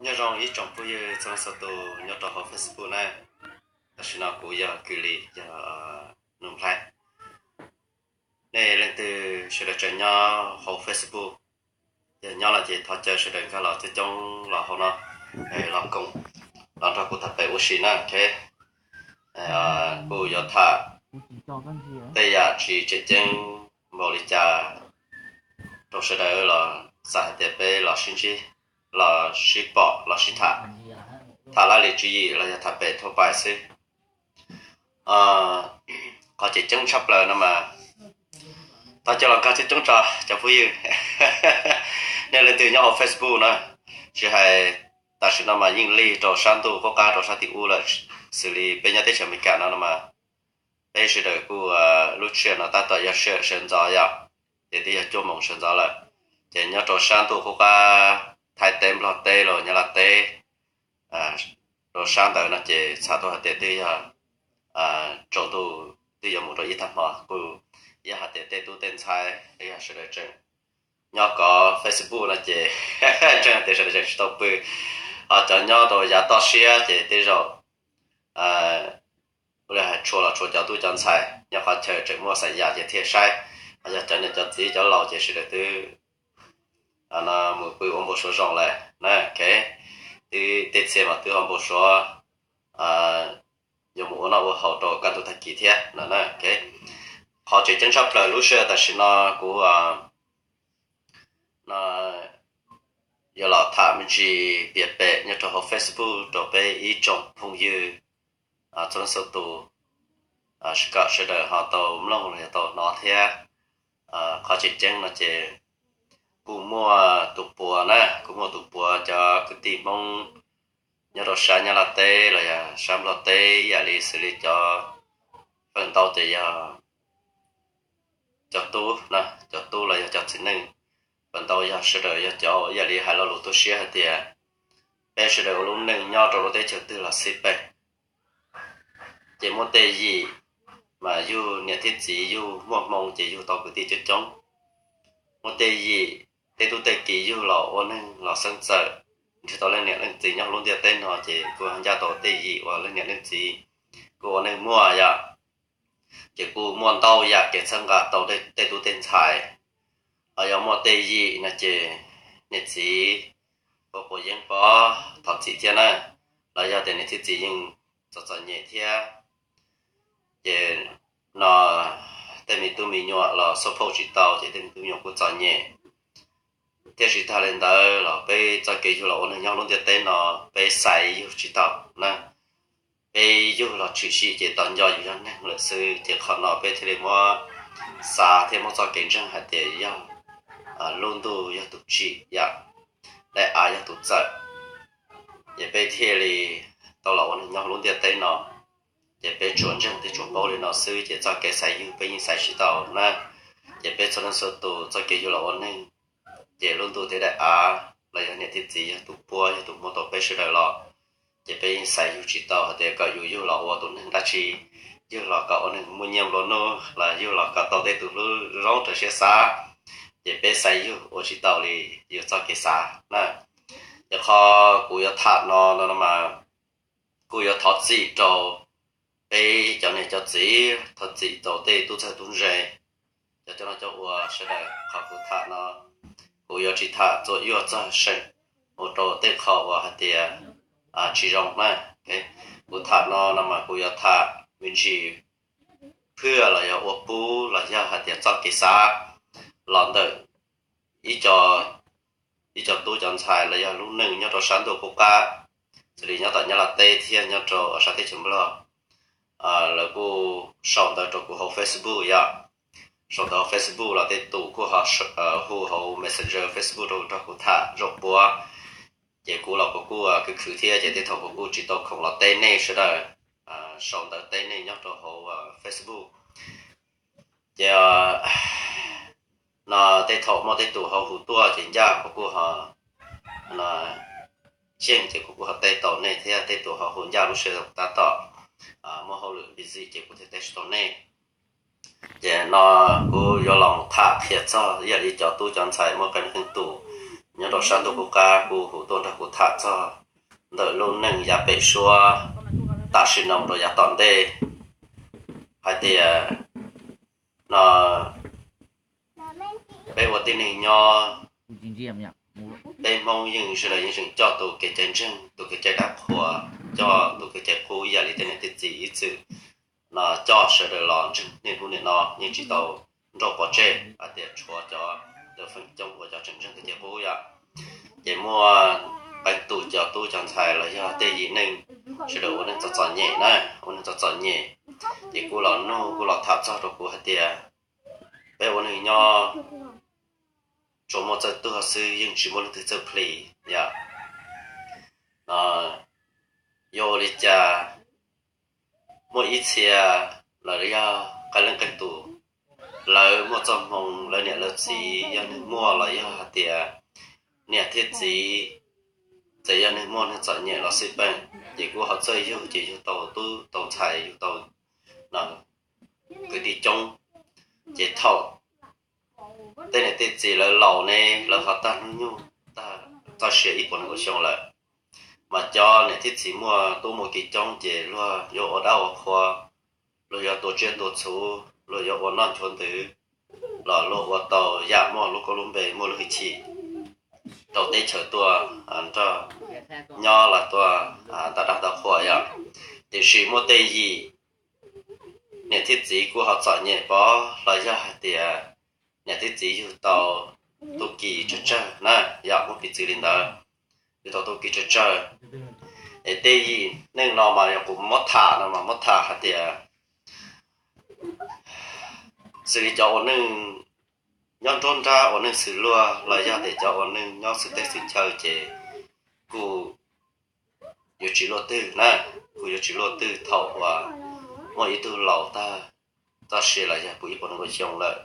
Nyob zoo ib tsoom phooj ywg txhua leej txhua tus nyob rau hauv Facebook na. Tam sim no kuv yog Kws Lis, yog Nuj Nplhaib. Nej leej twg sawv daws tseem nyob hauv Facebook, yog nyob no ces thov caw sawv daws nkag los coob coob los hauv no, los koom, los nrog kuv tham pem ua si na. Kuj yuav tham tej yam tsis tseem ceeb npaum li cas rau sawv daws los xav hais tias peb los sib ntsib, los sib pom, los sib tham, tham laj lim tswv yim los yog tham pem thauj pais xwb. Qhov tseem ceeb tshaj plaws no mas thov caw los nkag coob coob tso cov phooj ywg. Nej leej twg nyob hauv Facebook na, tsis hais tam sim no mas yeej lig rau sab ntuj qub qab rau sab tim ub lawm, xws li peb nyob teb chaws Amelikas no no mas peb sawv daws kuj, lub sij hawm no tab tom yog sij hawm sawv ntxov yom, ces twb yog cuaj moos sawv ntxov lawm. Ces nyob rau sab ntuj qub qab Thaib teb, Nplog teb los Nyab Laj teb, rau sab ntawd no ces txhais tau hais tias twb yog tsaus ntuj, twb yuav mus rau ib tag hmo. Kuj yog hais tias tej tub tej ntxhais yog sawv daws tseem nyob kov Facebook no ces ntseeg hais tias sawv daws tseem tsis tau pw. Ho cov nyob rau yav toj siab ces tej zaum ua li hais tshua los tshuav cov tub cov ntxhais nyob qhov chaw tseem muaj xaim yam ces thiaj saib. Ho yog cov niam cov txiv cov laus ces sawv daws twb mus pw ua npau suav zoo lawm na. Twb tej txhia mas twb ho npau suav yuav mus ua noj ua haus rau kaj ntug tag kis thiab no. Qhov tseem ceeb tshaj plaws lub sij hawm tam sim no kuv no yuav los tham me ntsis piav pem nyob rau hauv Facebook rau peb ib tsoom phooj ywg txhua leej txhua tus, kom sawv daws ho tau mloog los yog tau hnov thiab. Qhov tseem ceeb no ces kuj muaj tus puav na, kuj muaj tus puav cov kwv tij Hmoob nyob rau sab Nyab Laj teb los yog sab Nplog teb ib yam li xws li cov feem ntau ces yog cov tub, cov tub los yog cov txiv neej, feem ntau yog sawv daws yog cov ib yam li hais lo lus tu siab hais tias peb sawv daws ua lub neej nyob rau lub teb chaws twg los xij peem, ces muaj tej yim mas yug niam thiab txiv yug muaj hmoo ces yug tau kwv tij coob coob. Muaj tej yim tej tub tej kiv yug los ua neeg los xeeb txawm, nrhiav tau leej niam leej txiv nyob lub ntiaj teb no ces kuj ncaj tau tej yim uas leej niam leej txiv kuj ua neeg muaj yom. Ces kuj muaj ntau yam kev txhawb nqa tau tej tub tej ntxhais, los yog muaj tej yim no ces niam txiv quav quav yeeb pob thov txim thiab na, los yog tias niam thiab txiv yeej txom txom nyem thiab. Ces no tej me tub me nyuam los xauj phauj tsis tau ces tej me tub me nyuam kuj txom nyem. Thiab tsis tag li ntawd los peb txoj kev yug los ua neeg nyob lub ntiaj teb no peb xaiv yug tsis tau na. Peb yug los tshwm sim ces tos nco yus yog neeg lawm xwb, ces qhov no peb thiaj li muab xav thiab muab txoj kev ntseeg hais tias yog lub ntuj yog tus tsim yam, daim av yog tus txawm, ces peb thiaj li tau los ua neeg nyob lub ntiaj teb no. Ces peb tsuas ntseeg thiab tsuas paub li no xwb ces txoj kev xaiv yug peb yeej xaiv tsis tau na. Ces peb txhua leej txhua tus txoj kev yug los ua neeg, ces lub ntuj thiab daim av los yog niam thiab txiv yog tus puab yog tus muab tau peb sawv daws los, ces peb yeej xaiv yug tsis tau hais tias kom yus yug los ua tus neeg dab tsi, yug los kom ua neeg muaj nyiaj nplua nuj los yug los kom tau tej tus hlub zoo rau siab xav, ces peb xaiv yug ua tsis tau li yus txoj kev xav na. Ces qhov kuv yuav tham no no mas kuj yuav thov txim rau peb cov niam cov txiv, thov txim rau tej tub txawg tub ntse, cov cov no cov uas sawv daws. Qhov kuv tham no kuv yuav tsis tham txuas yuaj txog seem mus rau tej qho uas hais tias tsis zoo na. Kuv tham no no mas kuv yuav tham me ntsis phwj los yog ua pub los yog hais tias txoj kev xav los ntawm ib co, ib co tub cov ntxhais los yog lub neej nyob rau sab ntuj qub qab, xws li nyob tom Nyab Laj teb thiab nyob rau sab teb chaws Nplog. Lawv kuj sau ntawv rau kuv hauv Facebook yom. Sau ntawv hauv Facebook los tej tus kuj ho hu hauv Messenger Facebook rau nrog kuv tham zaum puav. Ces kuv los kuv kuj khwv khwv thiab ces tej thaum kuv kuj tsis tau khoom los teb nej sawv daws, sau ntawv teb nej nyob rau hauv Facebook. Ces no tej thaum muaj tej tus ho hu tuaj ces ncaj kuv kuj ho, no, ceeb ces kuv kuj ho teb tau nej thiab, tej tus ho hu ncaj lub sij hawm tab tom muaj hauj lwm busy ces kuv thiaj teb tsis tau nej. Ces no kuv yuav los tham qhia txog ib yam li cov tub cov ntxhais muaj qee leej qee tus nyob rau sab ntuj qub qab kuj hu tuaj nrog kuv tham txog ntawm lub neej yav pem suab tam sim no rau yav tom ntej hais tias no peb ua tib neeg nyob, peb Hmoob yeej sawv daws yeej tseem coj tus kev cai ntseeg, tus kev cai dab qhuas, coj tus kev cai qub ib yam li tej niam tej txiv ib txwm no coj sawv daws los ntseeg niaj hnub niam no yeej tsis tau nrauj pov tseg hais tias tshuav cov feem coob uas cov tseem ntseeg kev cai qub yom. Ces muaj qee tus cov tub cov ntxhais los yog tej yim neej sawv daws ua neej txom txom nyem na, ua neej txom txom nyem, ces kuj los nug kuj los tham txog rau kuv hais tias peb ua neej nyob tsuas muaj txawj tuag xwb yeej tsis muaj leej twg txawj plis yom. Yuav ua li cas? Muaj ib txhia los yog qee leej qee tus, lawv muaj txoj hmoo lawv niam lawv txiv yog neeg muaj los yog hais tias niam thiab txiv txawm yog neeg muaj neeg txom nyem los xij peem, ces kuj ho txawj yug ces yug tau tub tau ntxhais yug tau kwv tij coob. Ces thaum tej niam tej txiv lawv laus ne, lawv ho tag hnub nyoog, tag txoj sia ib puas nees nkaum xyoo lawm, mas cov niam thiab txiv muaj tub muaj ki coob ces luag yuav ua dab ua qhua, luag yuav tua tsiaj tua txhu, luag yuav ua noj nchuav ntws, los luag ua tau yam muaj lub koob lub npe muaj lub hwj chim rau teb chaws tuaj nrog nyob los tuaj ntaus dab ntaus qhua yom. Tiam sis muaj tej yim niam thiab txiv kuj ho txom nyem pov los yog hais tias niam thiab txiv yug tau tub ki tsawg tsawg na, yog muab piv txwv li ntawd, yug tau tub ki tsawg tsawg. Es tej yim neej no mas yog kuv muab tham no mas muab tham hais tias xws li cov ua neej nyob nruab nrab ua neej xws luag los yog tias cov ua neej nyob xws teb xws chaw ces kuj yuav tsis luaj twg na, kuj yuav tsis luaj twg thaum uas muaj ib tug laus tag txoj sia los yog puv ib puas nees nkaum xyoo lawm.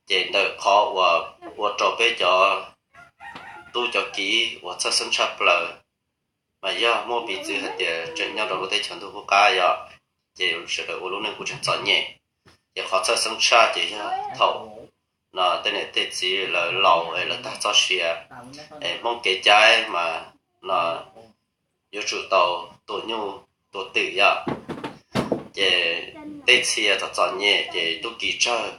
Ces ntawm qhov uas ua rau peb cov tub cov kiv uas txhawj xeeb tshaj plaws mas yog muab piv txwv hais tias tseem nyob rau lub teb chaws ntuj qub qab yom, ces sawv daws ua lub neej kuj tseem txom nyem. Ces qhov txhawj xeeb tshaj ces yog thaum no tej niam tej txiv lawv laus es lawv tag txoj sia es Hmoob kev cai mas no yuav tsum tau tua nyuj tua twm yom. Ces tej txhia txom txom nyem ces tub ki tsawg,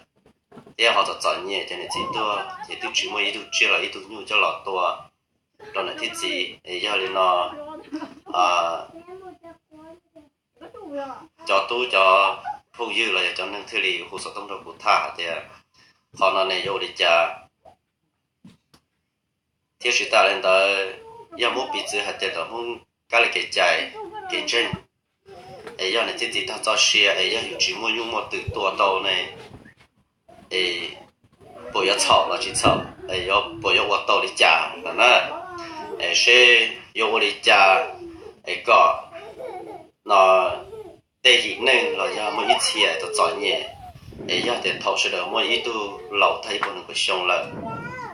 thiab ho txom txom nyem ces niam txiv tuag ces twb tsis muaj ib tug tsiaj los ib tug nyuj coj los tua rau niam thiab txiv. Es yog li no cov tub cov phooj ywg los yog cov neeg thiaj li hu xov tooj rau kuv tham hais tias qhov no ne yuav ua li cas. Thiab tsis tas li ntawd, yog muab piv txwv hais tias tom Hmoob kab li kev cai kev ntseeg, es yog niam thiab txiv tag txoj sia es yog yus tsis muaj nyuj muaj twm tua tau ne, es puas yuav txhaum los tsis txhaum, es puas yuav ua tau li cas no na, es seb yuav ua li cas es kom no tej yim neej los yog muaj ib txhia txom txom nyem, es yog tias thaum sawv daws muaj ib tug laus tag ib puas nees nkaum xyoo lawm,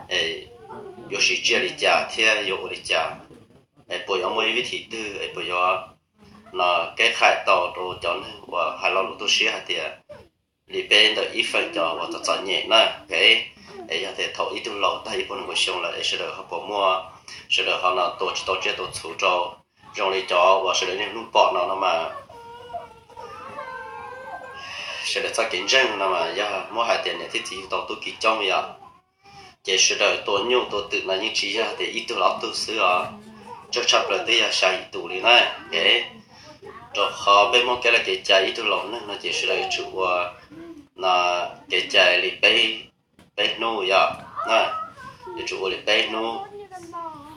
es yuav siv tsiaj li cas thiab yuav ua li cas, es puas yuav muaj ib vib thim twg es puas yuav no keb qhais tau rau cov neeg uas hais lo lus tu siab hais tias li peb ntawm ib feem cov uas txom txom nyem na, es yog tias thaum ib tug laus tag ib puas nees nkaum xyoo lawm es sawv daws ho puas muaj, sawv daws ho no tua tsis tau tsiaj tua txhu rau zoo li cov uas sawv daws niaj hnub pom no no mas sawv daws txoj kev ntseeg no mas yog muab hais tias niam thiab txiv yug tau tub ki coob yom, ces sawv daws tua nyuj tua twm no yeej tsis yog tias ib tug los ob tug xwb os, tsawg tshaj plaws twb yog xya yim tus li na. Es rau qhov peb Hmoob kev laj kev cai ib tug laus neeg no ces sawv daws yuav tsum ua no kev cai li peb, peb hnub yom, yuav tsum ua li peb hnub.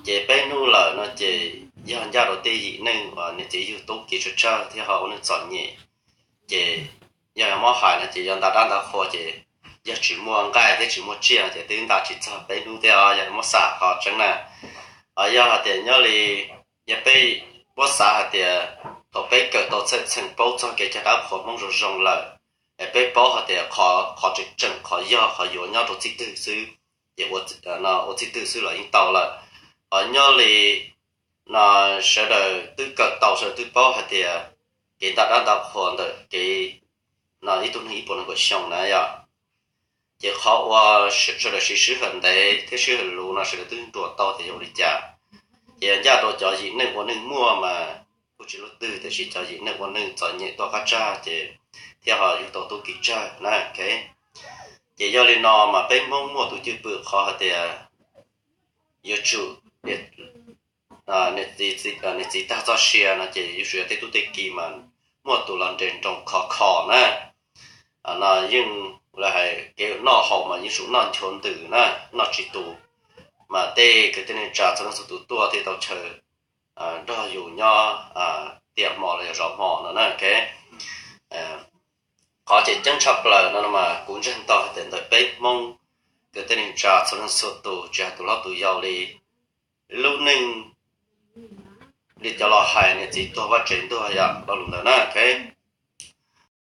Ces peb hnub lawm no ces yog ncaj rau tej yim neej uas niam txiv yug tub ki tsawg tsawg thiab ho ua neej txom nyem, ces yog muab hais no ces yog ntaus dab ntaus qhua ces yog tsis muaj nqaij thiab tsis muaj tsiaj ces twb ntaus tsis txog peb hnub thiab os, yog muab xam qhov tseeb na. Yog hais tias nyob li, yog peb muab xav hais tias thaum peb kawm tau txhawj txheem paub txog kev cai dab qhuas Hmoob zoo zoo lawm, es peb paub hais tias qhov tseem tseem qhov yog qhov yuav nyob rau txij twg xwb, ces ua txij twg xwb los yeej tau lawm. Ho nyob li no sawv daws twb kawm tau sawv daws twb paub hais tias kev ntaus dab ntaus qhua ntawm kev no ib tug neeg ib puas nees nkaum xyoo na yom, Ces qhov uas sawv daws siv sij hawm ntev thiab sij hawm luv no sawv daws twb nruam tau tias yog ua li cas. Ces ncaj rau cov yim neej ua neej muaj mas kuj tsis lub twg, tiam sis cov yim neej ua neej txom nyem tuaj qab tsag ces thiaj ho yug tau tub ki tsawg na. Ces yog li no mas peb Hmoob muaj tus cwj pwm qhov hais tias yuav tsum niam txiv tag txoj sia no ces yuav tsum yog tej tub tej ki mas muaj tus los nres nroos khov kho na. No yeej lawv hais kev noj haus mas yeej tsum noj nchuav ntws na, noj tsis tus. Mas tej kwv tij neej tsa txhua leej txhua tus tuaj thiaj tau chaw nrog yus nyob tiam hmo los yog zov hmo no na. Qhov tseem ceeb tshaj plaws no mas kuv ntseeg ntau hais tias ntawm peb Hmoob kwv tij neej tsa txhua leej txhua tus tsis hais tus hlob tus yau li, lub neej li cov los hais niam txiv tuag vaj tsev ntuag yom, lo lus ntawd na, ok.